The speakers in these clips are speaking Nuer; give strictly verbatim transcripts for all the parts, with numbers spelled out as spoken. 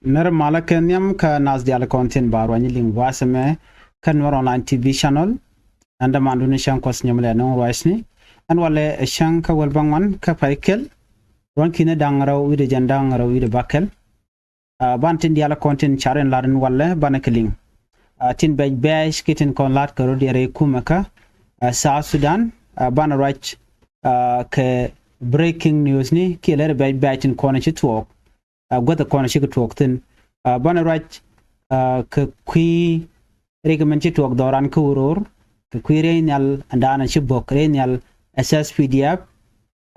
Nɛr malä kɛ nhiam kä nath diaal kɔn tin ba ruany liŋ gua̱a̱th ɛmɛ kä Nuɛr Online T V channel. Ɛn dämandun cäŋ Kuɔth nyɔmlɛ nöŋ ruacni. Ɛn walɛ ɛ cäŋ kä wäl bäŋuan kä pay kɛl. Ruɔ̱n ki̱ni da̱ŋ rɛw wi̱cdɛ jiɛn da̱ŋ rɛw wi̱cdɛ bäkɛl. Aa, banɛ tin diaal kɔn tin ca̱r in la̱t in walɛ banɛ kɛ liŋ. Aa, tin bɛc bɛc kiɛ tin kɔn la̱t kɛ rɔ̱diɛn rɛy kumɛ kä, aa, South Sudan. Aa, banɛ ruac, aa, kɛ breaking news ni kiɛ lɛr bɛc bɛc tin kɔn ci tuɔɔk. Aa, guäth kɔn cikɛ tuɔɔk thi̱n. Aa, banɛ ruac, aa, kɛ kui̱ rik min ci tuɔɔk dhɔran kä Uror, kɛ kui̱ rɛy nhial ɛn daanɛ ci bo̱k rɛy nhial S S P D F,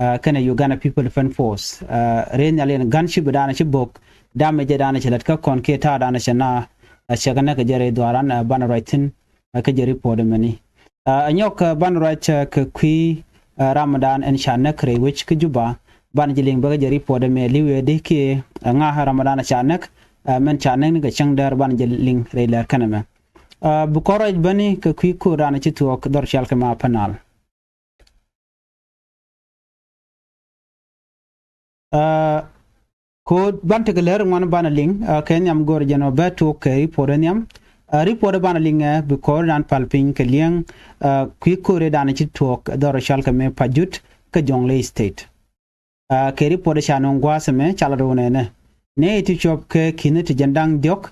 aa, kɛnɛ Uganda People Defense Force. Aa, rɛy nhial yɛn gunship daanɛ ci bo̱k, damage daanɛ ci lät kä kɔn kiɛ ta̱a̱ daanɛ ci na, aa, cɛ kɛ näk kɛ jɛ rɛy dhɔran, aa, banɛ ruac thi̱n, aa, kä jɛ report mɛni. Aa, ɛ nyɔk, aa, banɛ ruac, aa, kɛ kui̱, aa, ram dan ɛn ca näk rɛy wec kä Juba, banɛ jɛ liŋ bä kä jɛ report mɛ li̱w ɛ di kiɛ, aa, ŋa ram dan ca näk, aa, mɛn ca näk ni kɛ cäŋ däär banɛ jɛ liŋ rɛy lɛr kɛnɛ mɛ. Aa, bi kɔn ruac bäni kɛ kui̱ ko̱r dan ci tuɔɔk dhɔr cɔal kɛ ma Upper Nile. Aa, ko̱ ban tekɛ lär ŋuan banɛ liŋ, aa, kɛ nhiam go̱r jɛn ɔ bɛ tuɔk kɛ report ɛ nhiam. Aa, report ɛ banɛ liŋ ɛ bi kɔn dan pal piny kɛ liɛŋ, aa, kui̱ ko̱r ɛ dan ci tuɔk dhɔr cɔal kɛ mɛ Pajut kä Jonglei State. Aa, kɛ report ɛ ca nöŋ gua̱a̱th ɛmɛ ca lat wunɛ nɛ. Nɛ iti cuɔp kɛ ki̱ni ti jɛn da̱ŋ diɔ̱k,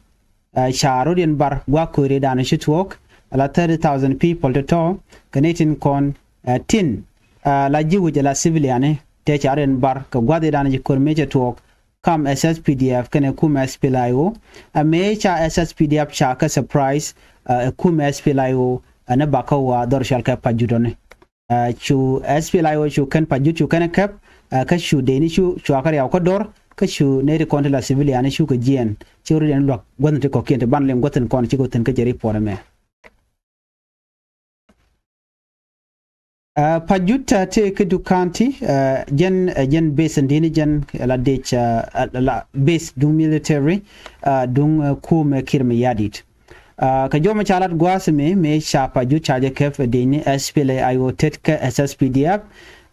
aa, ca rɔ̱diɛn bar gua̱a̱th ko̱r ɛ dan ci tuɔk, ala thirty thousand people tɔ̱tɔ̱, kɛ nɛ tin kɔn, aa, tin, aa, la ji̱ wi̱c ala civilian tɛ ca rɔ̱diɛn bar kɛ gua̱a̱th ɛ dan ci ko̱r mɛ cɛ tuɔk, kam S S P D F kɛnɛ kumɛ S P L A I O. Aa, mɛ ca S S P D F ca kɛ surprise, aa, ɛ kumɛ S P L A I O, aa, ni bakä wa dhɔr cɔal kɛ Pajut ɔni. Aa, cu S P L A I O cu kɛn Pajut cu kɛn kɛp, aa, kä cu deni cu, cua kɛ riaw kä dɔr, kä cu nɛ ti kɔn ti la civilian cu kɛ jiɛn, ci rɔ̱diɛn luak gua̱th ti kɔ̱kiɛn ti ban liŋ gua̱th tin kɔn ci kɛ thi̱n kä jɛ report mɛ. Aa, Pajut, aa, tëë kä Duk County, aa, jɛn, aa, jɛn base in di̱n jɛn la dec, aa, la base duŋ military, aa, duŋ, aa, kumɛ Kiir Mayardit. Aa, kɛ jɔmɛ ca lat gua̱a̱th mɛ, mɛ ca Pajut ca jɛ kɛp dec ni S P L A I O tet kɛ S S P D F.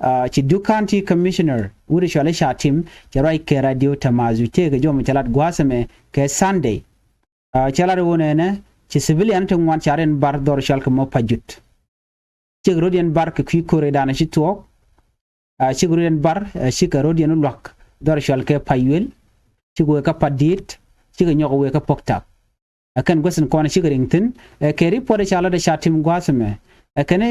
Aa, ci Duk County Commissioner wut cɔal i̱ ca tim cɛ ruac kɛ Radio Tamazu tëë kɛ jɔmɛ ca lat gua̱a̱th mɛ kɛ Sunday. Aa, cɛ lat wunɛ nɛ ci civilian ti ŋuan ca rɔ̱diɛn bar dhɔr cɔal kɛ mɔ Pajut. Cikɛ rɔ̱diɛn bar kɛ kui̱ ko̱r ɛ dan ci tuɔɔk. Aa, cikɛ rɔ̱diɛn bar, aa, cikɛ rɔ̱diɛn luak dhɔr cɔal kɛ Payuel. Cikɛ wee kä Padiet, cikɛ nyɔk wee kä Pok Tap. Aa, kɛn gua̱th tin kɔn cikɛ riŋ thi̱n, aa, kɛ report ɛ ca lat ɛ ca tim gua̱a̱th mɛ. Aa, kɛn,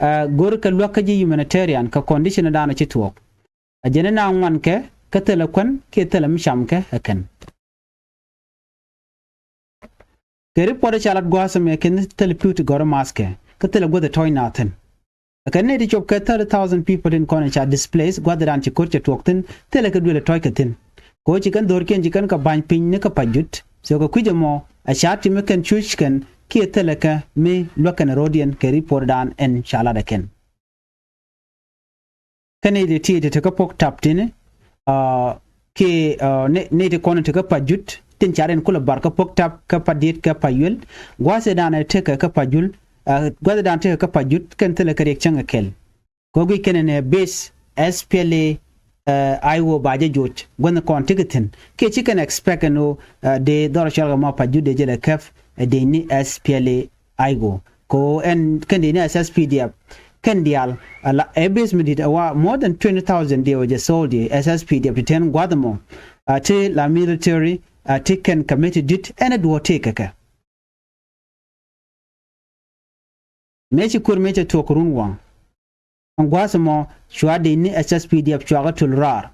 aa, go̱r kɛ luak kä ji̱ humanitarian kɛ condition ɛ dan ci tuɔɔk. Aa, jɛn ɛ na ŋuan kɛ, kä thilɛ kuän, kiɛ thilɛ mi cam kɛ, aa, kɛn. Kɛ report ca lat gua̱a̱th mɛ kɛn thilɛ pi̱w ti gɔ̱r maskɛ, kä thilɛ guäth tɔ̱ɔ̱c na thi̱n. Kɛ nɛy ti cop kɛ thirty thousand people tin kɔn ca displace gua̱th dan ci ko̱r cɛ tuɔɔk thi̱n, thilɛ kɛ duël tɔ̱ɔ̱c kɛ thi̱n. Kɛ ɣöö ci kɛn dho̱rkiɛn ci kɛn kɛ ba̱ny piny ni kä Pajut. So kɛ kui̱c ɛmɔ, ɛ ca tim mi kɛn cuc kɛn, kiɛ thilɛ kɛ mi luäk kɛn rɔ̱diɛn kɛ report dan ɛn ca lat ɛ kɛn. Kä nɛy ti ti ti te kä Pok Tap tini, aa, kiɛ, aa, nɛy, nɛy ti kɔn ti kä Pajut, tin ca rɔ̱diɛn kulɛ bar kä Pok Tap, kä Padiet, kä Payuel. Gua̱a̱th ɛ dan ɛ tekɛ kä Pajul, aa, gua̱a̱th ɛ dan tekɛ kä Pajut, kɛn thilɛ kɛ riɛk cäŋ ɛ kɛl. Kɛ ɣöö guic kɛn ɛ nɛ base S P L A, aa, I O ba jɛ joc, gua̱th kɔn tekɛ thi̱n. Kiɛ ci kɛn expect ɛn ɣöö, aa, dee dhɔr cɔal kɛ mɔ Pajut dee jɛ lɛ kɛp, aa, dee ni S P L A I O. Kɛ ɣöö ɛn kɛn dee ni S S P D F. Kɛn diaal, ala, ɛ base mi di̱t ɛ wa more than twenty thousand dee wä jɛ soldier S S P D F ti tɛn gua̱th ɛmɔ. Aa, ti la military, aa, ti kɛn kɛ mi ti di̱t ɛn ɛ duɔ̱ɔ̱r tëëkɛ kɛ. Mëë ci ko̱r mëë cɛ tuɔɔk run waŋ. Ɛn gua̱a̱th ɛmɔ cua dee ni S S P D F cua kɛ tul raar.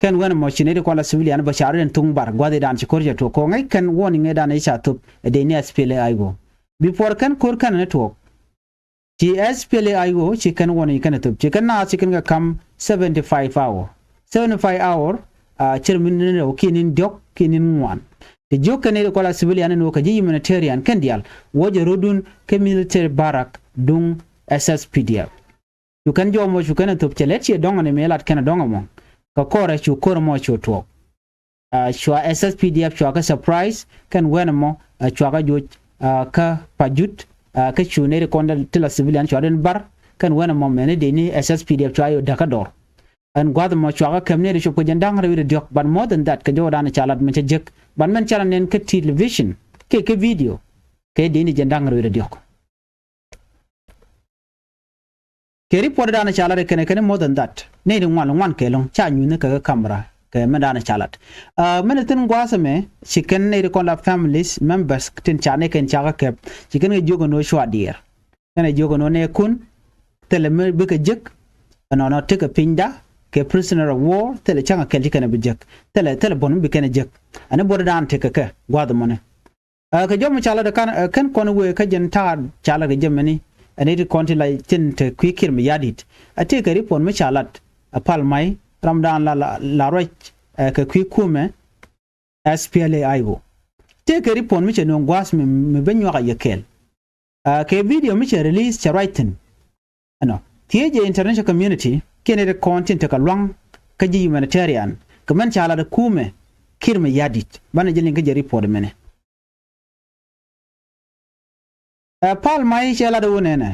Kɛn wɛn ɛmɔ ci nɛy ti kɔn la civilian bä ca rɔ̱diɛn thuŋ bar gua̱th idan ci ko̱r cɛ tuɔɔk kɛ ɣöö ŋäc kɛn warning ëëdan i̱ ca thop ɛ dee ni S P L A I O. Before kɛn ko̱r kɛn ni tuɔɔk, ci S P L A I O ci kɛn warning kɛn ɛ thop, ci kɛn naath ci kɛn kɛ ka̱m seventy five hour. Seventy five hour, aa, cir mi ni rɛw kiɛ ni diɔ̱k kiɛ ni ŋuan. Ti jiök kɛn nɛy ti kɔn la civilian ɛn ɣöö kɛ ji̱ humanitarian kɛn diaal wä jɛ rɔ̱dun kä military barrack duŋ S S P D F. Cu kɛn jɔmɔ cu kɛn ɛ thop cɛ lɛt ciɛ dɔ̱ŋ ni mëë lat kɛn ɛ dɔ̱ŋ ɛmɔ. Kɛ kɔrɛ cu ko̱r ɛmɔ cu tuɔɔk. Aa, cua S S P D F cua kɛ surprise kɛn wɛn ɛmɔ, aa, cua kɛ joc, aa, kä Pajut, aa, kä cu nɛy ti kɔn ti la civilian cua rɔ̱diɛn bar kɛn wɛn ɛmɔ mɛni dee ni S S P D F cua yɛ da̱kä dɔr. Ɛn gua̱th ɛmɔ cua kɛ kɛp nɛy ti cop kɛ jiɛn da̱ŋ rɛw wi̱cdɛ diɔ̱k, but more than that, kɛ jɔwdan cua lat mɛ cɛ jek, but mɛn cua lat nɛn kä television kiɛ kɛ video, kɛ dee ni jiɛn da̱ŋ rɛw wi̱cdɛ diɔ̱k. Kɛ report dan cua lat kɛnɛ, kɛnɛ more than that, nɛy ti ŋuan, ŋuan kɛ ɛlɔ̱ŋ cua nyuuth ni kɛ kä camera kɛ mɛn dan cua lat. Mɛn thi̱n gua̱a̱th ɛmɛ ci kɛn nɛy ti kɔn la families members tin ca nɛy kɛn cua kɛ kɛp, ci kɛn kɛ jiök ɛn ɣöö cua diɛɛr. Kɛnɛ jiök ɛn ɣöö nɛɛkun thilɛ mi bikɛ jek, ɛnɔnɔ tekɛ pinyda kɛ prisoner of war, thilɛ cäŋ kɛl ci kɛnɛ bi jek, thilɛ, thilɛ buɔ̱n mi bi kɛnɛ jek. Ɛn i̱ buɔ̱t dan tekɛ kɛ gua̱a̱th ɛmɔni. Kɛ jɔmɔ cua lat ɛ kɛn kɔn wëë kä jɛn ta̱a̱ cua lat kɛ jɛ mɛni, ɛn i̱ ti kɔn ti la tin te kui̱ Kiir Mayardit. A tëëkɛ report mi cua lat ɛ Pal May, ramdan la, la, la ruac kɛ kui̱ kumɛ SPLA-IO. Tëëkɛ report mi cɛ nööŋ gua̱a̱th mi, mi ben nyuak a yɛ kɛɛl. Kɛ video mi cɛ release cɛ ruac thi̱n. Ɛnɔ thiecɛ international community kiɛ nɛy ti kɔn tin tekɛ lua̱ŋ kä ji̱ humanitarian kɛ mɛn cua lat ɛ kumɛ Kiir Mayardit. Banɛ jɛ liŋ kä jɛ report mɛnɛ. Ɛ Pal May cɛ lat ɛ wä nɛnɛ,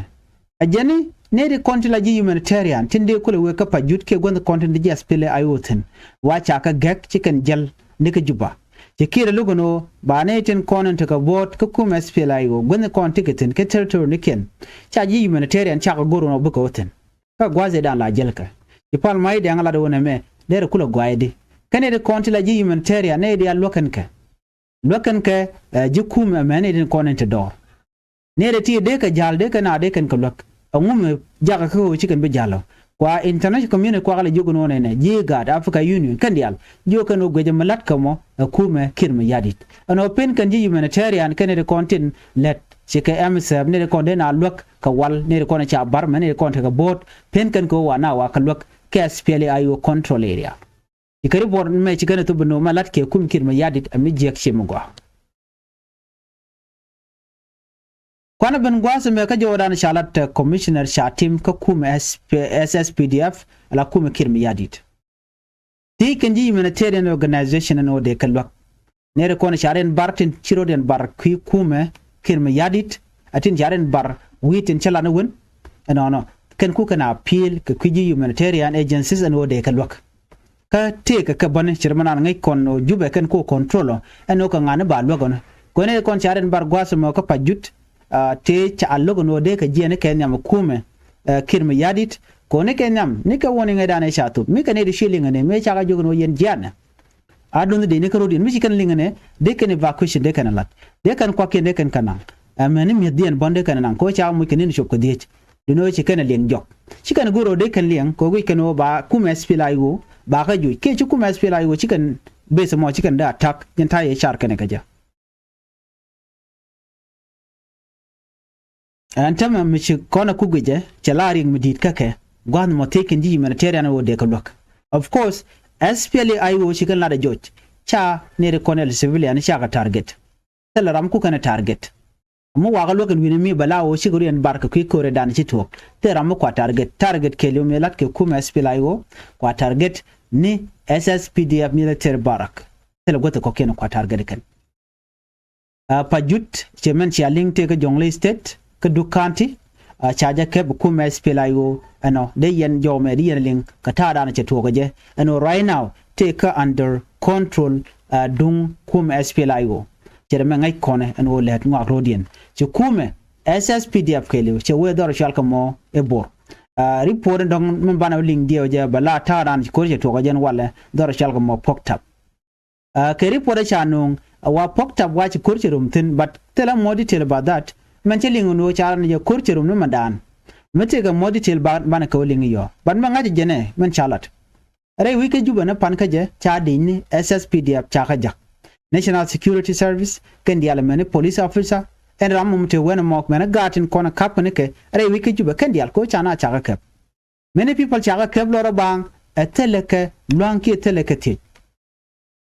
ɛ jɛn i̱ nɛy ti kɔn ti la ji̱ humanitarian tin dee kulɛ wëë kä Pajut kiɛ guänh kɔn tin dee ji̱ SPLA-IO thi̱n, wa ca kɛ gɛk ci kɛn jäl ni kä Juba. Ci Kiir ɛ lo̱k ɛn ɣöö ba nɛy tin kɔn in tekɛ buɔ̱ɔ̱t kä kumɛ SPLA-IO, guänh kɔn ti kɛ thi̱n kä territory ni kiɛn, ca ji̱ humanitarian cakɛ go̱r ɛn ɣöö bikɛ wä thi̱n. Kä gua̱a̱th ëëdan la jäl kɛ. Ci Pal May dɛŋ ɛ lat ɛ wä nɛmɛ, derɛ kulɛ gua̱a̱th di. Kä nɛy ti kɔn ti la ji̱ humanitarian nɛy diaal luäk kɛn kɛ. Luäk kɛn kɛ ji̱ kumɛ mɛn nɛy tin kɔn in te dɔɔr. Nɛy ti dee kɛ ja̱l, dee kɛn a dee kɛn kɛ luäk. Ɛŋu mi jakä kä ɣöö ci kɛn bi ja̱l ɔ? Kua international community kuakä lɛ jiök ɛn ɣöö nɛnɛ ji̱ IGAD, Africa Union, kɛn diaal jiök kɛn ɣöö guiɛcɛ mi la̱t kɛ mɔ ɛ kumɛ Kiir Mayardit. Ɛn ɣöö pen kɛn ji̱ humanitarian kɛn nɛy ti kɔn tin lät ci kɛ MSF, nɛy ti kɔn dee na luäk kɛ wal, nɛy ti kɔn ca bar mɛ, nɛy ti kɔn tekɛ bo̱o̱t, pen kɛn kɛ ɣöö wa na wa kɛ luäk kɛ SPLA-IO control area. Ci kɛ report mɛ ci kɛn ɛ thop ɛn ɣöö mɛ la̱t kɛ kum Kiir Mayardit ɛ mi jiäk ci mi gɔaa. Kuanɛ ben gua̱a̱th ɛmɛ kä jɔwdan ca lat ɛ commissioner ca tim kä kumɛ SSPDF ala kumɛ Kiir Mayardit. Ti kɛn ji̱ humanitarian organization ɛn ɣöö dee kɛ luäk. Nɛy ti kɔn ca rɛn bar tin ci rɔ rɛn bar kui̱ kumɛ Kiir Mayardit, a tin ca rɛn bar wi̱i̱ tin cä lan wen. Ɛnɔnɔ kɛn ku kɛn a appeal kɛ kui̱ ji̱ humanitarian agencies ɛn ɣöö dee kɛ luäk. Kä tëëkɛ kɛ bäni ci ri mi naan ŋäc kɔn ɣöö Jubɛ kɛn ku control ɔ, ɛn ɣöö kɛ ŋa̱ni ba luäk ɔni. Kuɛn ɛ kɔn ca rɛn bar gua̱a̱th ɛmɔ kä Pajut, tëë ca lo̱k ɛn ɣöö dee kɛ jiɛɛn ni kɛ nhiam ɛ kumɛ Kiir Mayardit. Kɔn ni kɛ nhiam ni kɛ warning ɛ dan ɛ ca thop mi kɛ nɛy ti ci liŋ ɛnɛ mëë cakɛ jiök ɛn ɣöö yɛn jiɛɛnɛ. A duŋ dee ni kä ro̱diɛn mi ci kɛn liŋ ɛnɛ, dee kɛn evacuation dee kɛn ɛ la̱t, dee kɛn kuakiɛn dee kɛn kɛ naŋ. Ɛ mɛni mi̱ethdiɛn bɔn dee kɛn ɛ naŋ kɛ ɣöö ca moc kɛ ni̱n cop kɛ dhiec. Duŋ ɣöö ci kɛn ɛ liŋ jɔk, ci kɛn go̱r ɣöö dee kɛn liŋ kɛ ɣöö guic kɛn ɣöö ba kumɛ SPLA-IO ba kä juc kiɛ ci kumɛ SPLA-IO ci kɛn base ɛmɔ ci kɛn dee attack, jɛn ta̱yɛ car kɛn ɛ kɛ jɛ. Ɛn tämɛ mi ci kɔn ɛ ku guicɛ cɛ la riɛk mi di̱i̱t kä kɛ gua̱a̱th mɔ thiec kɛn ji̱ humanitarian ɣöö dee kɛ luäk. Of course, SPLA-IO ci kɛn lat ɛ joc ca nɛy ti kɔn ɛ civilian ca kɛ target. Thilɛ ram ku kɛn ɛ target. Ɛmɔ wakä luäk ɛn wi̱ni mi bɛ la ɣöö cikɛ rɔ yɛn bar kɛ kui̱ köörädan ci tuɔɔk. Thilɛ ram mi kua target. Target kɛɛliw mi la̱t kɛ kumɛ SPLA-IO kua target ni SSPDF military barrack. Thilɛ guäth kɔ̱kiɛn kua target kɛn. Pajut cɛ mɛn cia liŋ tëë kä Jonglei State kä Duk County. Ca jɛ kɛp kumɛ SPLA-IO ɛnɔ dee yɛn jɔw mɛ dee yɛn liŋ kɛ ta̱a̱dan cɛ tuɔɔk kɛ jɛ ɛnɔ right now tëë kä under control duŋ kumɛ SPLA-IO. Cɛ dee mɛ ŋäc kɔnɛ ɛn ɣöö lɛt ŋɔak ro̱diɛn ci kumɛ SSPDF kɛɛliw cɛ wee dhɔr cual kɛ mɔ i̱ Bor. Report in dɔ̱ŋ mi banɛ liŋ diɛw jɛ bɛ la ta̱a̱dan ci ko̱r cɛ tuɔɔk kɛ jɛ ɛn walɛ dhɔr cual kɛ mɔ Puɔ̱k Tap. Kɛ report ɛ ca nööŋ a wa Puɔ̱k Tap wa ci ko̱r cɛ rom thi̱n, but thilɛ more detail about that. Mɛn cä liŋ ɛn ɣöö ca rɔ ni jɛ ko̱r cɛ rom ni mɛndan. Mi tëëkɛ more detail banɛ kɛ wä liŋ i̱ yɔɔ, but mɛ ŋa̱c jɛ nɛ mɛn ca lat. Rɛy wi̱c kä Jubɛ ni pan kä jɛ ca di̱cni SSPDF ca kä ja̱k. National Security Service kɛn diaal mɛni police officer ɛn ram mɔm te wen mɔk mɛni gaat tin kɔn ka̱p kɛn kɛ rɛy wi̱c kä Jubɛ kɛn diaal kɛ wä ca na ca kä kɛp. Many people ca kä kɛp lɔrɔ baaŋ ɛ thilɛ kɛ lua̱ŋ kiɛ thilɛ kɛ thiec.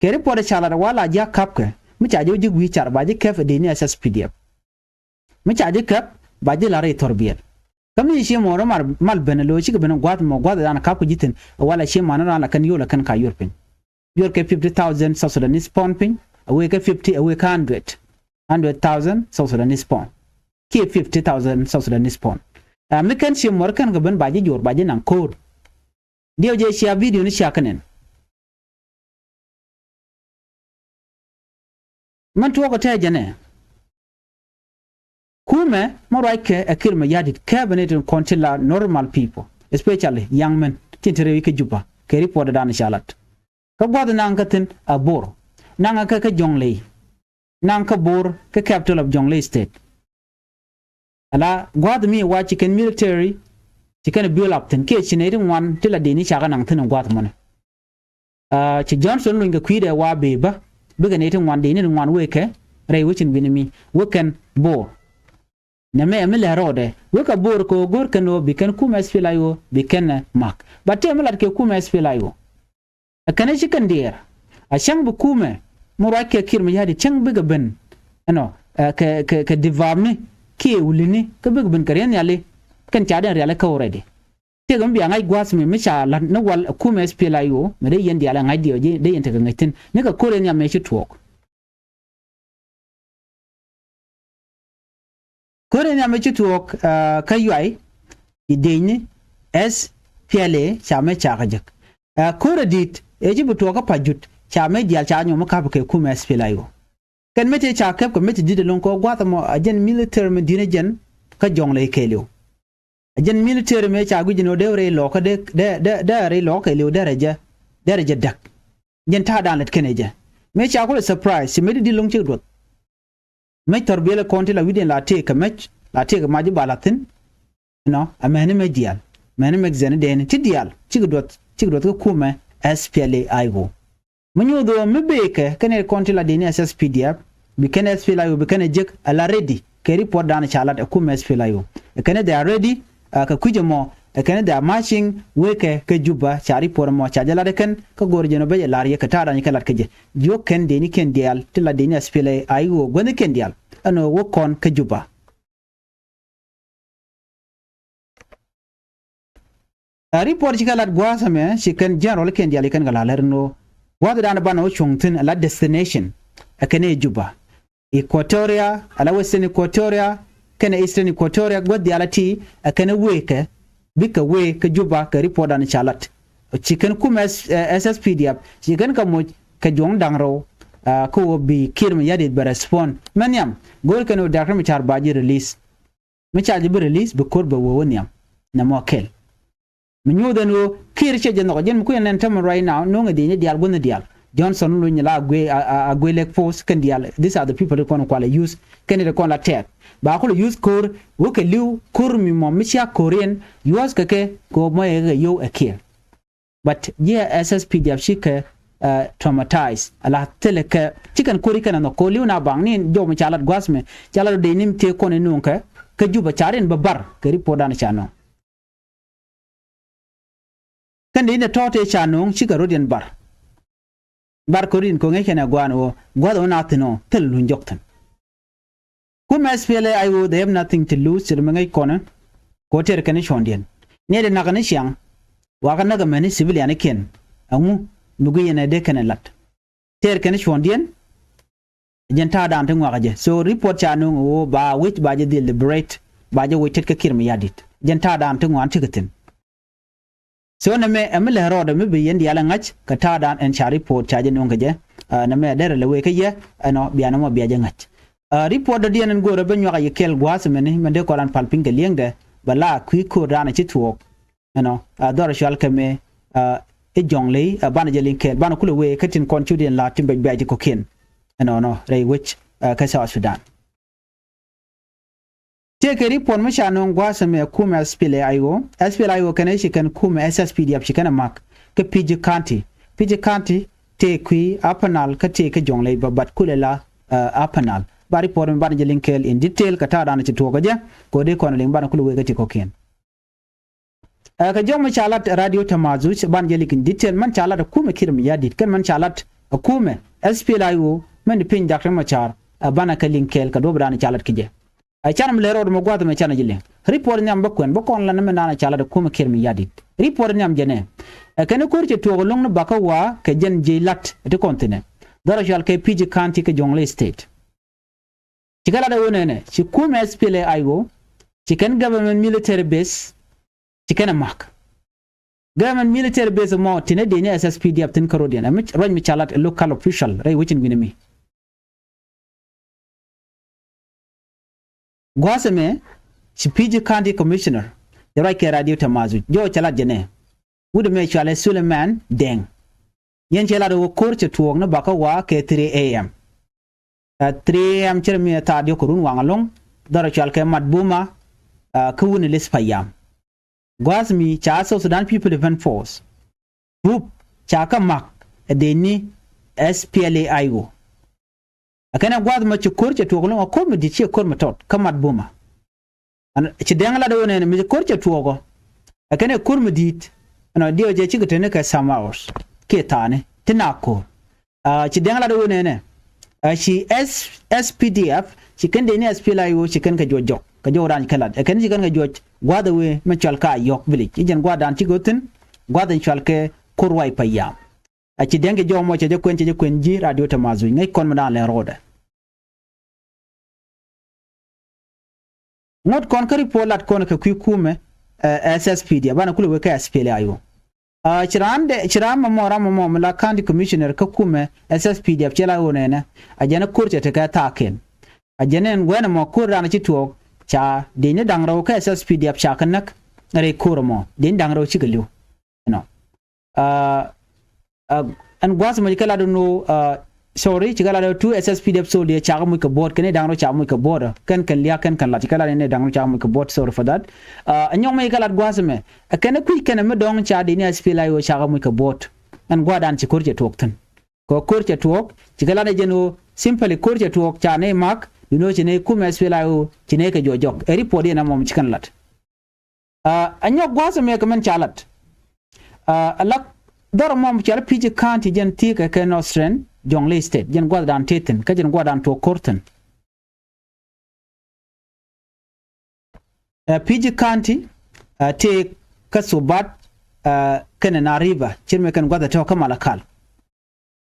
Kɛ report ca lat wa la ji̱ a ka̱pkɛ mi ca ji̱ wä ji̱ wi̱i̱ car ba ji̱ kɛp ɛ dee ni SSPDF. Mi ca ji̱ kɛp ba ji̱ la̱r i̱ thɔrbiɛl. Kä mi ci mɔ rɔ mal ben lo̱ cikɛ ben gua̱th mɔ gua̱th dan ka̱pkɛ ji̱ thi̱n ɛ wala ci man ran la kɛn yol ɛ kɛn ka yor piny. Yor kɛ fifty thousand South Sudanese pound piny ɛ wee kɛ fifty ɛ wee kɛ hundred, hundred thousand South Sudanese pound. Kiɛ fifty thousand South Sudanese pound. Ɛ mi kɛn ci mɔ rɔ kɛn kɛ ben ba ji̱ jor ba ji̱ naŋ ko̱o̱r. Diɛw jɛ cia video ni cia kɛ nɛn. Mɛn tuɔɔk ɛ tɛɛ jɛnɛ. Kumɛ mɛ ruac kɛ ɛ Kiir Mayardit kɛ bɛ ni tin kɔn ti la normal people, especially young men tin te rɛy kä Juba kɛ report dan ca lat. Kä gua̱th naŋ kä thin a Bor, naŋ kä kä Jonglei, naŋ kä Bor kä capital of Jonglei State. Ala gua̱th mi wa ci kɛn military ci kɛn build up thin kiɛ ci nɛy ti ŋuan ti la dini cakɛ naŋ thin gua̱th mɔni. Ci Johnson luny kɛ kui̱dɛ wa bee bä bikɛ nɛy ti ŋuan dini ti ŋuan wekɛ rɛy wecin wi̱ni mi wekɛn Bor. Nɛmɛ ɛmi lɛ rɔɔdɛ wekɛ Bor kɛ ɣöö go̱r kɛn ɣöö bi kɛn kumɛ S P L A I O bi kɛn ɛ mak. But tëë mi lat kɛ kumɛ S P L A I O. Ɛ kɛn ɛ ci kɛn diɛɛr a cäŋ bi kumɛ mi ruac kɛ Kiir Mayardit cäŋ bikɛ ben ɛnɔ kɛ kɛ kɛ divapni kiɛ wulini kä bikɛ ben kɛ riɛn nhiali. Kɛn ca den riali kä already. Tëëkɛ mi bia ŋa̱c gua̱a̱th mi mi ca la̱t ni wal ɛ kumɛ S P L A I O mi dee yɛn diaal ɛ ŋa̱c diɛ ji̱ dee yɛn tekɛ ŋäc thi̱n ni kɛ ko̱r yɛn nhiam mëë ci tuɔɔk. Ko̱r yɛn nhiam mëë ci tuɔɔk kä yuay i̱ dëëcni S P L A ca mëë ca kɛ jek. Ko̱r ɛ di̱i̱t ëë ci bi tuɔɔk kä Pajut ca mëë diaal ca nyɔm mi ka̱p kɛ kumɛ S P L A I O. Kɛn mi tëë ca kɛp kɛ mi ti di̱t ɛlɔ̱ŋ kɛ gua̱a̱th ɛmɔ a jɛn military mi di̱t ni jɛn kä Jɔŋlɛ i̱ kɛɛliw. A jɛn military mëë ca guic jɛn ɣöö dee rɛy lɔɔkä dee dee dee rɛy lɔɔkä kɛɛliw dee rɛ jɛ dee rɛ jɛ däk. Jɛn ta̱a̱ da̱a̱n lät kɛn ɛ jɛ mëë ca kulɛ surprise ci mëë di di lo̱ŋ cik duɔth. Mec thɔr biɛlɛ kɔn ti la wi̱diɛn la tëëk kɛ mec la tëëk kɛ mac i̱ ba la thi̱n. Inɔ a mɛni mec diaal mɛni mec zɛn i̱ dɛɛni ti diaal cik duɔth cik duɔth kä kumɛ S P L A I O. Mi nyuuth ɣöö mi bëëkɛ kɛn ɛ kɔn ti la dini S S P D F bi kɛn S P L A I O bi kɛn ɛ jek ala ready kɛ report dan ca lat ɛ kumɛ S P L A I O. Ɛ kɛn ɛ they are ready kɛ kui̱c ɛmɔ ɛ kɛn ɛ they are marching wekɛ kɛ Juba ca report ɛmɔ ca jɛ lat ɛ kɛn kä go̱o̱r jɛn ɔ bɛ jɛ lar yɛ kɛ ta̱a̱ dan kɛ lat kɛ jɛ. Jiök kɛn dini kɛn diaal ti la dini S P L A I O guäthni kɛn diaal ɛn ɣöö wä kɔn kä Juba. Ɛ report ci kɛ lat gua̱a̱th ɛmɛ ci kɛn general kɛn diaal ci kɛn kɛ la lɛr ni ɣöö gua̱a̱th dan banɛ wä cuɔ̱ŋ thi̱n ala destination ɛ kɛn ɛ Juba, Equatoria ala Western Equatoria kɛn ɛ Eastern Equatoria gua̱a̱th diaal a ti ɛ kɛn ɛ wëë kɛ bikɛ wëë kä Juba kɛ report dan ca lat. Ci kɛn kumɛ S S P D F ci kɛn kɛ moc kɛ juɔ̱ŋ da̱ŋ rɛw kä wä bi Kiir Mayardit bɛ respond mɛ nhiam go̱o̱r kɛn wä Doctor Machar ba ji̱ release. Mi ca ji̱ bi release bi ko̱r bɛ wee wä nhiam. Nɛ mɔ kɛl mi nyuuth ɛn ɣöö Kiir cɛ jɛ nhɔk jɛn mi kui̱n nɛn tämɛ right now no̱o̱ŋɛ dhiecni diaal guäthni diaal. Johnson luny la a guey lek force kɛn diaal. These are the people ti kɔn kualɛ use kɛn ti kɔn la tɛɛk ba kulɛ use ko̱r wä kɛ li̱w ko̱r mi mɔ mi cia ko̱r yɛn use kɛ kɛ kɛ ɣöö mɔ yɛ kɛ yio̱w ɛ Kiir. But jiɛ S S P D F cikɛ traumatize ala thilɛ kɛ cikɛn ko̱ri kɛn anɔ ko̱ li̱w na baŋ ni jɔw mi ca lat gua̱th mi ca lat dee ni mi thiee kɔn in nuŋ kɛ kä Juba ca rin bä bar kɛ report dan ca nɔŋ. Kɛn dee ni tɔ̱ tëë ca nɔŋ cikɛ rot yɛn bar. Bar ko̱ri in ko̱ ŋäc kɛn ɛ gua̱a̱n ɣöö gua̱th ɣän a thi̱n ɔ thil luny jɔk thi̱n. Kumɛ S P L A I O they have nothing to lose. Ci ri mi ŋäc kɔnɛ kɛ ɣöö tɛr kɛn i̱ cuɔ̱ndiɛn ni ɛ di nak kɛn i̱ ciaŋ. Wakä näk ɛmɛni civilian ikiɛn ɛŋu mi guic ɛn ɛ dee kɛn ɛ la̱t. Tɛr kɛn i̱ cuɔ̱ndiɛn. Jɛn ta̱a̱ daan ti ŋuakä jɛ so report ca nööŋ ɛ ɣöö ba wi̱c ba jɛ dhil liberate ba jɛ wi̱c tet kä Kiir Mayardit. Jɛn ta̱a̱ daan ti ŋuan ti kɛ thi̱n. So nɛmɛ ɛ mi lɛ rɔɔdɛ mi bi yɛn diaal ɛ ŋa̱c kɛ ta̱a̱dan ɛn ca report ca jɛ nuɔ̱ŋ kɛ jɛ. Nɛmɛ ɛ derɛ lɛ wee kä yɛ ɛnɔ bia nɛmɔ bia jɛ ŋa̱c. Report dɔ̱diɛn ɛn go̱o̱rɛ bä nyuak a yi kɛl gua̱a̱th mɛni mɛn dee kɔlan pal piny kɛ li̱eŋdɛ bɛ la kui̱ ko̱o̱r daan ɛ ci thuɔɔk. Ɛnɔ a dhɔr cual kɛ mëë i̱ jɔ̱ŋ ley banɛ jɛ liŋ kɛɛl banɛ kulɛ wee kä tin kɔn cutdiɛn la tin bɛc bɛ̈ɛ̈c ti kɔ̱kiɛn. Ɛnɔnɔ rɛy wec kä South Sudan. Tëëkɛ report mi ca nööŋ gua̱a̱th ɛmɛ kumɛ S P L A I O, S P L A I O kɛnɛ ci kɛn kumɛ S S P D F ci kɛn ɛ ma̱k kä Pigi County. Pigi County tëë kui̱ Upper Nile kä tëë kä Jonglei bä bat kulɛ la Upper Nile. Ba report mi banɛ jɛ liŋ kɛɛl in detail kɛ ta̱a̱ danɛ ci tuɔɔk kä jɛ kɛ ɣöö dee kɔn liŋ banɛ kulɛ wee kä ti kɔ̱kiɛn. Ɛ kɛ jɔm mi ca lat radio Tamazuj ban jɛ likin detail mɛn ca lat ɛ kumɛ Kiir Mayardit kɛn mɛn ca lat ɛ kumɛ S P L A I O mɛn di piny Doctor Machar ɛ banɛ kɛ liŋ kɛɛl kɛ duɔ̱p dan ca lat ki jɛ. Ɛ canɛ mi lɛ rɔɔd mɛ gua̱th mɛ canɛ jɛ liŋ report nhiam bä kuɛn bä kɔn lan mɛn dan ca lat ɛ kumɛ Kiir Mayardit. Report nhiam jɛ nɛ ɛ kɛn ko̱r cɛ tuɔɔk lo̱ŋ ni bakä waa kɛ jɛn jiɛc lat ɛ ti kɔn thinɛ dhɔrɛ cual kɛ Pigi County kɛ Jonglei State. Ci kɛ lat ɛ ɣöö nɛnɛ ci kumɛ S P L A I O ci kɛn government military base ci kɛn ɛ ma̱k. Government military base mɔ tin ɛ dee ni S S P D F thin kä road yɛn ɛ mi ruac mi ca lat ɛ local official rɛy wecin wi̱ni mi. Gua̱a̱th ɛmɛ ci P G County Commissioner jɛ ruac kɛ radio Tamazuj jɔɔc ca lat jɛ nɛ. Wut ɛmɛ cualɛ Suleiman Deng. Yɛn cɛ lat ɛ wä ko̱r cɛ tuɔɔk ni bakä wa̱a̱ kɛ three A M. Ɛ three A M cɛ rɛ mi ɛ thaar diɔ̱k kɛ run waŋ ɛlɔ̱ŋ dhɔrɛ cual kɛ Mat Buma, ɛ kä wuni Liz Payam. Gua̱a̱th mi ca South Sudan People Defense Force group ca kä mak ɛ dee ni S P L A I O. Ɛ kɛn ɛ gua̱a̱th mɔ ci ko̱r cɛ tuɔɔk ɛlɔ̱ŋ ɛ ko̱r mi di̱t ci ɛ ko̱r mi tɔt kä Mat Buma. Ɛn ci Deng lat ɣöö nɛnɛ mi ci ko̱r cɛ tuɔɔkɔ. Ɛ kɛn ɛ ko̱r mi di̱i̱t ɛnɔ diɛw jɛ cikɛ teni kɛ some hours kiɛ thaani ti na ko̱r. Ɛ ci Deng lat ɣöö nɛnɛ ɛ ci S, S P D F ci kɛn dee ni S P L A I O ci kɛn kɛ juɔc jɔk kɛ jɔk raan ci kɛ lat ɛ kɛn ci kɛn kɛ juɔc gua̱a̱th ɛ wee mɛ cual ka yɔk village i̱ jɛn gua̱a̱th dan cikɛ thi̱n gua̱a̱th in cual kɛ ko̱r White Payam. A ci Deng kɛ jɔk mɔ cɛ jɛ kuɛn cɛ jɛ kuɛn ji̱ radio Tamazuj ŋäc kɔn mi dan lɛ rɔɔdɛ. Ŋot kɔn kä report lat kɔn kɛ kui̱ kumɛ ɛ S S P D F banɛ kulɛ wek kä S P L A I O. Ɛ ci raan dɛ ci raan mɔmɔ ram mɔmɔ mi la county commissioner kä kumɛ S S P D F ci la ɣöö nɛnɛ a jɛn ɛ ko̱r cɛ tekɛ thaak kɛn. A jɛn ɛn guɛn ɛmɔ ko̱r raan ci tuɔɔk ca dee ni da̱ŋ rɛw kä S S P D F ca kɛ näk rɛy ko̱r ɛmɔ dee ni da̱ŋ rɛw cikɛ li̱w. Ɛnɔ. Ɛ, ɛ, ɛn gua̱a̱th mɔ ci kɛ lat ɛn ɣöö, ɛ, sorry, ci kɛ lat ɛ two S S P D F soldier cakɛ muc kɛ bo̱o̱t kɛn i̱ da̱ŋ rɛw cakɛ muc kɛ bo̱o̱t ɛ kɛn kɛn lia̱a̱ kɛn kɛn lat ci kɛ lat ɛn i̱ da̱ŋ rɛw cakɛ muc kɛ bo̱o̱t, sorry for that. Ɛ, ɛnyɔk mɛ ci kɛ lat gua̱a̱th mɛ ɛ kɛn i̱ kui̱c kɛn ɛ mi dɔ̱ŋ ca dee ni S P L A I O cakɛ muc kɛ bo̱o̱t. Ɛn gua̱a̱th dan ci ko̱r cɛ tuɔɔk thi̱n kɛ ko̱r cɛ tuɔɔk ci kɛ lat ɛ jɛn ɣöö simply ko̱r cɛ tuɔɔk ca nɛy mak duundɛ ɣöö ci nɛy kumɛ S P L A I O ci nɛy kɛ juɔc jɔk ɛ report yɛn ɛmɔ mi ci kɛn lat. Ɛ, ɛ nyɔk gua̱a̱th ɛmɛ kɛ mɛn ca lat. Ɛ, ɛ lak dhɔr ɛmɔ mi cɔal P G County jɛn thi̱i̱kɛ kɛ Northern Jonglei State jɛn gua̱a̱th dan tëë thi̱n kä jɛn gua̱a̱th dan tuɔɔk ko̱r thi̱n. Ɛ, P G County, ɛ, tëë kä Subat, ɛ, kɛnɛ Nariva cir mi kɛn gua̱a̱th ɛ tɔ̱ kä Malakal.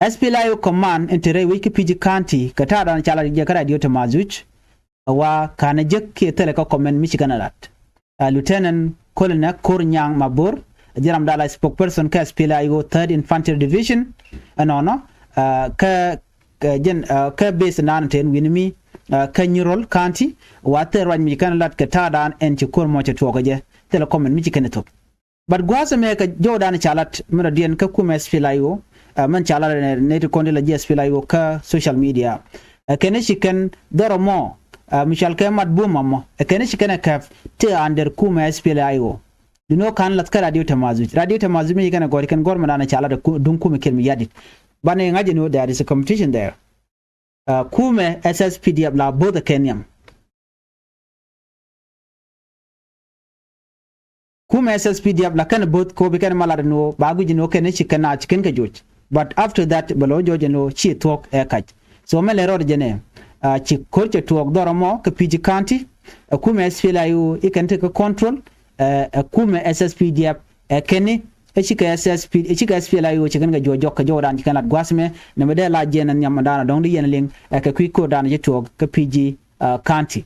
S P L A I O command in te rɛy wec kä P G County kɛ ta̱a̱ dan ca lat jɛ kä radio Tamazuj. Ɛ wa ka̱n ɛ jek kiɛ thilɛ kä comment mi ci kɛn ɛ lat. Ɛ, Lieutenant Colonel Kor Nyang Mabor ɛ jɛ ram dala spokesperson kä S P L A I O Third Infantry Division. Ɛnɔnɔ, ɛ, kä, kä jɛn, ɛ, kä base nan te ɛn wi̱ni mi, ɛ, kä Nyirol County wa thil ruac mi ci kɛn ɛ lat kɛ ta̱a̱ dan ɛn ci ko̱r mɔ cɛ tuɔɔk ɛ jɛ thilɛ comment mi ci kɛn ɛ thop. But gua̱a̱th ɛmɛ kɛ jɔwdan ca lat mi rɔ diɛn kä kumɛ S P L A I O, ɛ, mɛn ca lat nɛ ti kɔn di la ji̱ S P L A I O kä social media. Ɛ kɛn ci kɛn dhɔr ɛmɔ, ɛ, mi cɔal kɛ Mat Buma mɔ ɛ kɛn ci kɛn ɛ kɛp ti under kumɛ S P L A I O. Duundɛ ɣöö ka̱n lath kä radio Tamazuj, radio Tamazuj mi ci kɛn ɛ gɔ̱r ci kɛn gɔ̱r mɛ dan ca lat ɛ ku-, duŋ kumɛ Kiir Mayardit. Banɛ ŋa̱c ɛn ɣöö there is a competition there. Ɛ, kumɛ S S P D F la bo̱th ɛ kɛn nhiam. Kumɛ S S P D F la kɛn bo̱th kɛ ɣöö bi kɛn ma lat ɛn ɣöö ba guic ɛn ɣöö kɛn ci kɛn a ci kɛn kɛ joc. But after that bɛ lo̱ jɔc ɛn ɣöö ci thuɔ̱k ɛ kac. So mɛ lɛ rɔɔdɛ jɛn ɛ, ɛ, ci ko̱r cɛ tuɔɔk dhɔr ɛmɔ kɛ P G County, ɛ, kumɛ S P L A I O i̱ kɛn tekɛ control, ɛ, ɛ, kumɛ S S P D F ɛ kɛn i̱ ɛ cikɛ S S P, ɛ cikɛ S P L A I O ci kɛn kɛ juɔc jɔk kɛ jɔwdan ci kɛn lat gua̱a̱th mɛ nɛmɛ dee la jiɛn ɛ nhiam dan ɛ dɔ̱ŋ di yɛn liŋ, ɛ, kɛ kui̱ ko̱r dan ci tuɔɔk kɛ P G, ɛ, County.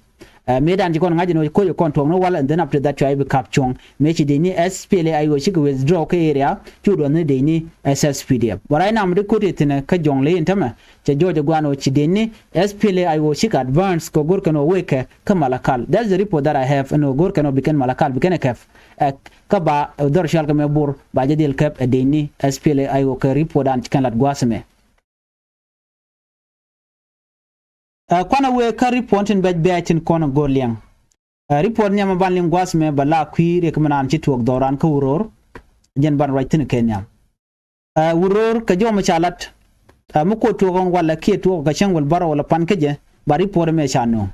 Ɛ, mëë dan ci kɔn ŋa̱c ɛn ɣöö ko̱c ɛ kɔn tuɔɔk ni wal and then after that cua i̱ bi kap cuɔ̱ŋ. Mëë ci dee ni S P L A I O cikɛ withdraw kä area cu duɔth ni dee ni S S P D F. But right now mi di ko̱t yɛ thi̱n ɛ kä Jɔŋley in tämɛ cɛ jɔɔc ɛ gua̱a̱n ɣöö ci dee ni S P L A I O cikɛ advance kɛ go̱r kɛn ɣöö wekɛ kä Malakal. That's the report that I have ɛn ɣöö go̱r kɛn ɣöö bi kɛn Malakal bi kɛn ɛ kɛp. Ɛ, kä ba, ɛ, dhɔr cual kɛ mɛ bur ba jɛ dhil kɛp ɛ dee ni S P L A I O kɛ report dan ci kɛn lat gua̱a̱th ɛmɛ. Ɛ, kuanɛ wee kä report tin bɛc bɛ̈ɛ̈c tin kɔn go̱r liɛŋ. Ɛ, report nhiam ɛ ban liŋ gua̱a̱th mɛ bɛ la kui̱ riɛk mi naan ci tuɔɔk dhɔran kä Wuror. Jɛn ban ruac thi̱n kɛ nhiam. Ɛ, Wuror kɛ jɔmɛ ca lat. Ɛ, mi kuɔt tuɔɔk ɣɔn walɛ kiɛ tuɔɔk kɛ cäŋ wäl bärɔw walɛ pan kä jɛ ba report mɛ ca nööŋ.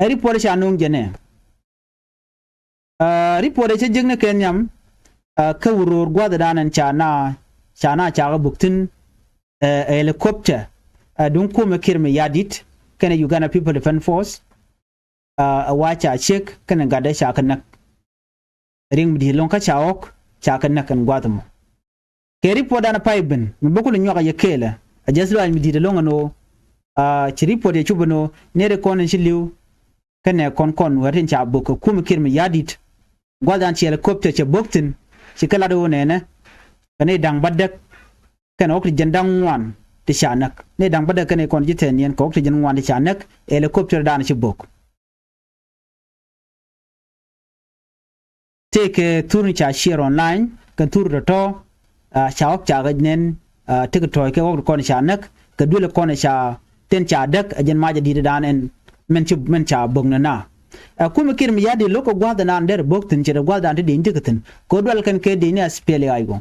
Ɛ, report ca nööŋ jɛ nɛ. Ɛ, report ɛ cä jek ni kɛ nhiam, ɛ, kä Wuror gua̱thdan ɛn ca na, ca na cakɛ buk thi̱n, ɛ, ɛ, helicopter, ɛ, duŋ kumɛ Kiir Mayardit kɛnɛ Uganda People Defense Force, ɛ, ɛ wa ca ciek kɛnɛ gatdɛ ca kɛ näk. Riŋ mi di̱i̱t ɛlɔ̱ŋ kä ca ɣɔ̱k ca kɛ näk ɛn gua̱th ɛmɔ. Kɛ report dan pay ben mi bä kulɛ nyuak a yɛ kɛɛlɛ a jɛ luaac mi di̱i̱t ɛlɔ̱ŋ ɛn ɣöö, aa, ci report yɛ cop ɛn ɣöö nɛy ti kɔn in ci li̱w kɛnɛ kɔn kɔn wɛr tin ca bök kɛ kumɛ Kiir Mayardit. Gua̱th dan ci helicopter cɛ bök thi̱n Ci kɛ lat ɣöö nɛnɛ kɛ nɛy da̱ŋ bädäk kɛnɛ ɣɔ̱k ti jiɛn da̱ŋ ŋuan ti ca näk. Nɛy da̱ŋ bädäk kɛnɛ kɔn ji̱ thɛɛn niɛn kɛ ɣɔ̱k ti jiɛn ŋuan ti ca näk. Helicopter dan ci bök. Tëëkɛ thurni ca share online kɛn thur tɔ̱tɔ̱. Ca ɣɔ̱k ca ɣɛc nɛn. Tëëkɛ tɔ̱ɔ̱c kɛ ɣɔ̱k ti kɔn ca näk kɛ duël kɔn ca thin ca däk. Ɛ jɛn mac ɛ di̱t dan ɛn mɛn ci mɛn ca bök nɛ na. Ɛ kumɛ Kiir Mayardit lo̱k kɛ gua̱th dan derɛ bök thi̱n ce̱t ɛ gua̱th dan ti di̱ny tëëkɛ thi̱n kɛ dual kɛn kɛ di̱ny ni SPLA-IO.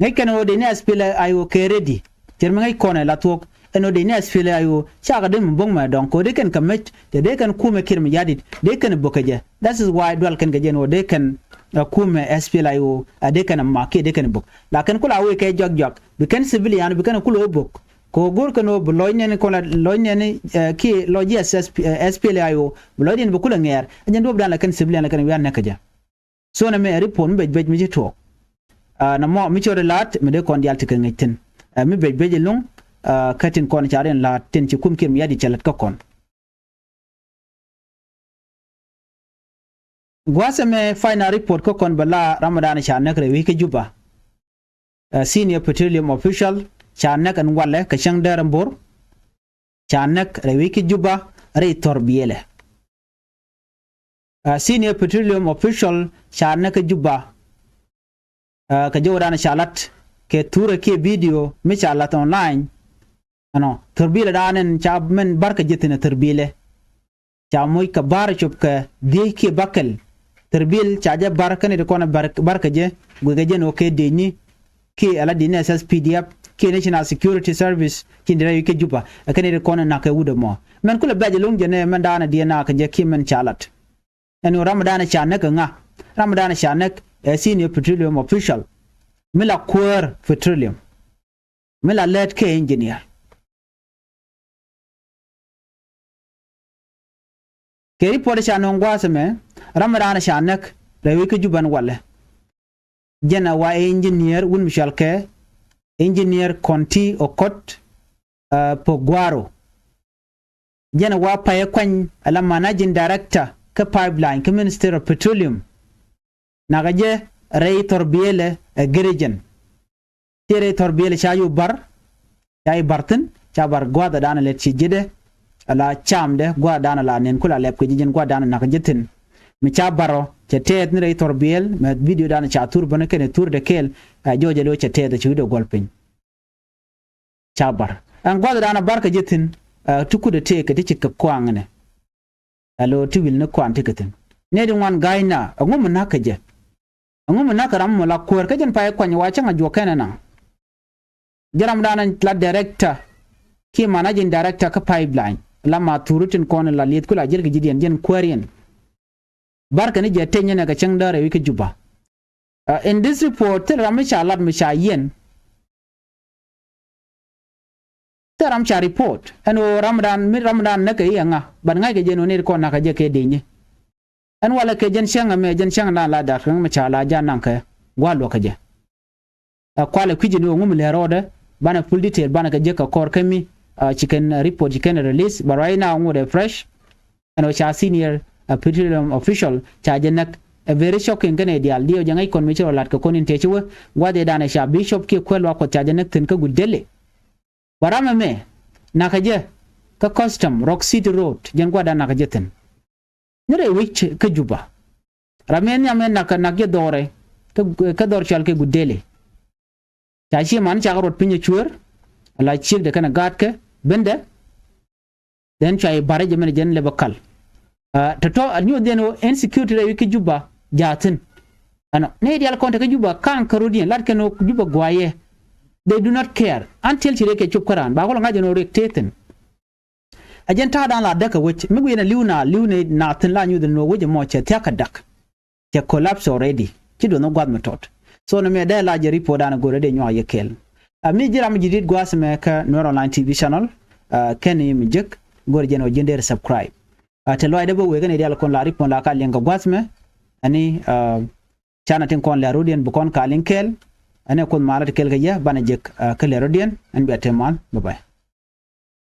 Ŋäc kɛn ɣöö di̱ny ni SPLA-IO kɛ ready. Ce̱t mi ŋäc kɔn ɛ la thuɔ̱k ɛn ɣöö di̱ny ni SPLA-IO cakɛ dee mi bök mɛ dɔ̱ŋ kɛ ɣöö dee kɛn kɛ mec tɛ dee kɛn kumɛ Kiir Mayardit dee kɛn bök kɛ jɛ. That is why dual kɛn kɛ jɛ ɛn ɣöö dee kɛn ɛ kumɛ SPLA-IO ɛ dee kɛn ɛ mak kiɛ dee kɛn bök. Lakin kula wee kɛ juak juak bi kɛn civilian bi kɛn kula wee bök. Kɛ ɣöö go̱r kɛn ɣöö bi lɔc nɛni kɔn la lɔc nɛni kiɛ lɔc ji̱ SPLA-IO bi lɔcdiɛn bi kulɛ ŋɛɛr. Ɛ jɛn duɔ̱p dan la kɛn civilian la kɛn wian nɛk kɛ jɛ. So nɛ mɛ ɛ report mi bɛc bɛc mi ci tuɔɔk. Nɛ mɔ mi cɔt ɛ la̱a̱t mi dee kɔn diaal ti kɛ ŋäc thi̱n. Ɛ mi bɛc bɛc ɛlɔ̱ŋ. Kä tin kɔn ca riɛn la̱a̱t tin ci kum Kiir Mayardit cɛ lät kä kɔn. Gua̱a̱th ɛmɛ final report kä kɔn bɛ la ram mi da̱a̱n ca näk rɛy wi̱c kä Juba. Senior petroleum official ca näk ɛn walɛ kɛ cäŋ däär ɛn bo̱r. Ca näk rɛy wi̱c kä Juba rɛy thɔr biëlɛ. Senior petroleum official ca näk kä Juba. Kɛ jɔwdan ca lat kɛ thurɛ kiɛ video mi ca lat online. Ɛnɔ thurbilɛ dan ɛn ca mɛn bar kɛ jɛ thi̱n ɛ thurbilɛ. Ca moc kɛ bar cop kɛ dhiec kiɛ bakɛl. Thurbil ca jɛ bar kɛn iti kɔn bar kɛ jɛ guikɛ jɛ nɔ kɛ dec ni. Kiɛ ala di̱n ni SSPDF kiɛ National Security Service ci dirɛ kɛ Juba ɛ kɛn iti kɔn nak kɛ wut ɛmɔ. Mɛn kulɛ bɛc ɛlɔ̱ŋ jɛ nɛ mɛn dan ɛ diɛ nak kɛ jɛ kiɛ mɛn ca lat. Ɛn ɣöö ram dan ca näk ɛ ŋa? Ram dan ca näk ɛ senior petroleum official mi la kuäär petroleum mi la lät kɛ engineer. Kɛ report ca nöŋ gua̱a̱th ɛmɛ ram dan ca näk rɛy wi̱c kä Juba ɛn walɛ. Jɛn ɛ wa engineer wun mi cɔal kɛ engineer Kɔnti Okot Pogwaro. Jɛn ɛ wa payɛ kuany ala managing director kä pipeline kä Ministry of Petroleum. Nakä jɛ rɛy thɔr biɛlɛ ɛ geri jɛn. Ti rɛy thɔr biɛlɛ ca yu bar ca yu bar thi̱n ca bar gua̱a̱th ɛ da̱a̱n ɛ lɛt ci ji̱dɛ. Ala camdɛ gua̱a̱th da̱a̱n ɛ la nɛn kula lɛp kɛ ji̱ jɛn gua̱a̱th da̱a̱n ɛ nakä jɛ thi̱n. Mi ca bar ɔ cɛ tɛɛth ni rɛy thɔr biɛl mɛ video da̱a̱n ɛ ca thur bänä kɛnɛ thur dɛ kɛɛl. Ɛ jɔɔc ɛ lo̱ cɛ tɛɛth ɛ ci wi̱cdɛ guɔl piny. Ca bar ɛn gua̱th da̱a̱n a bar kɛ jɛ thi̱n. Ti kut ɛ tëëk kɛ ti cit kɛ kuaŋ ɛnɛ. Ɛ lo̱ ti wil ni kuan ti kɛ thi̱n nɛy di ŋuan ga̱a̱c na ɛŋu mi na̱k kɛ jɛ. Ɛŋu mi na̱k kɛ ram mɔ la kuäär kä jɛn pay kuany wa cäŋ a juɔk kɛn ɛnaŋ. Jɛ ram da̱a̱n la director kiɛ managing director kä pipeline la ma thuri tin kɔn la lieth kula jɛl kɛ ji̱diɛn jɛn kuääriɛn. Bar kɛn i̱ jɛ teny inɛ kɛ cäŋ däär ɛ wi̱c kä Juba. In this report thil ram mi ca lat mi ca yiɛn. Thil ram ca report ɛn ɣöö ramdan mi ramdan näk kɛ i̱ ɛŋa. Bat ŋa̱ckɛ jɛn ɣöö nɛy ti kɔn na̱k kɛ jɛ kɛ dëëcni. Ɛn walɛ kɛ jɛn cäŋ ɛmɛ jɛn cäŋ dan la dak kɛ ŋä mi ca la ja̱ naŋ kɛ gua̱a̱ luɔ̱k kɛ jɛ. Ɛ kualɛ kui̱c ni ɣöö ŋu mi lɛ rɔɔdɛ banɛ full detail banɛ kɛ jek kɛ kɔr kä mi ci kɛn report ci kɛn release. But right now ŋot ɛ fresh. Ɛn ɣöö ca senior petroleum official ca jɛ näk. Ɛ very shocking kɛnɛ diaal diɛw jɛ ŋäc kɔn mi ci rɔ lat kɛ kɔn in tëë ci wä gua̱dhiɛ danɛ ca bishop kiɛ kuäl wa kuɔth ca jɛ näk thi̱n kä Gudele. But ram ɛmɛ nakä jɛ kä custom Rock City Road jɛn gua̱dan nakä jɛ thi̱n. Ni rɛy wi̱c kä Juba. Ram mi nhiam mi nak nak jɛ dhɔrɛ kä dhɔr cɔal kɛ Gudele. Ca ciɛ man cakɛ ruɔt piny ɛ cuëër. Ala ciekdɛ kɛnɛ gaatkɛ bendɛ. Then cua i̱ barɛ jɛ mɛn jɛn lɛ bä kal. Tɔ̱tɔ̱ a nyuɔth jɛn ɣöö insecurity rɛy wi̱c kä Juba jaathin. Ɛnɔ ni dial kɔn te kä Juba ka̱a̱ŋ kärot yɛn lat kɛn ɣöö Juba guayɛ. They do not care until ci rɛ kɛ cop kä raan ba kulɛ ŋa̱c jɛn ɣöö rɛ tëë thi̱n. Ɛ jɛn ta̱a̱ da̱a̱n la däk kɛ wec mi guiɛn ɛ li̱w na li̱w ni na thi̱n la nyuth ni wec ɛmɔ cɛ thia̱k kɛ da̱k. Cɛ collapse already ci duɔth ni gua̱th mi tɔt. So ni mɛ dee la jɛ report da̱a̱n ɛ go̱r ɛ dee nyuak yɛ kɛɛl. Ɛ mi ji̱ ram mi ji̱ dit gua̱a̱th mɛ kä Nuer Online T V channel. Kɛn ni mi jek go̱r jɛn ɔ ji̱n dee subscribe. Ɛ te lɔaacdɛ bä wek kɛn ni dial kɔn la report la ka liɛŋ kɛ gua̱a̱th mɛ. Ɛni canɛ tin kɔn lɛ rodiɛn bi kɔn ka liŋ kɛɛl. Ɛn ɛ kuoth malä ti kɛɛl kɛ yɛ banɛ jek kä lɛ rodiɛn ɛn bia te mal. Bye bye.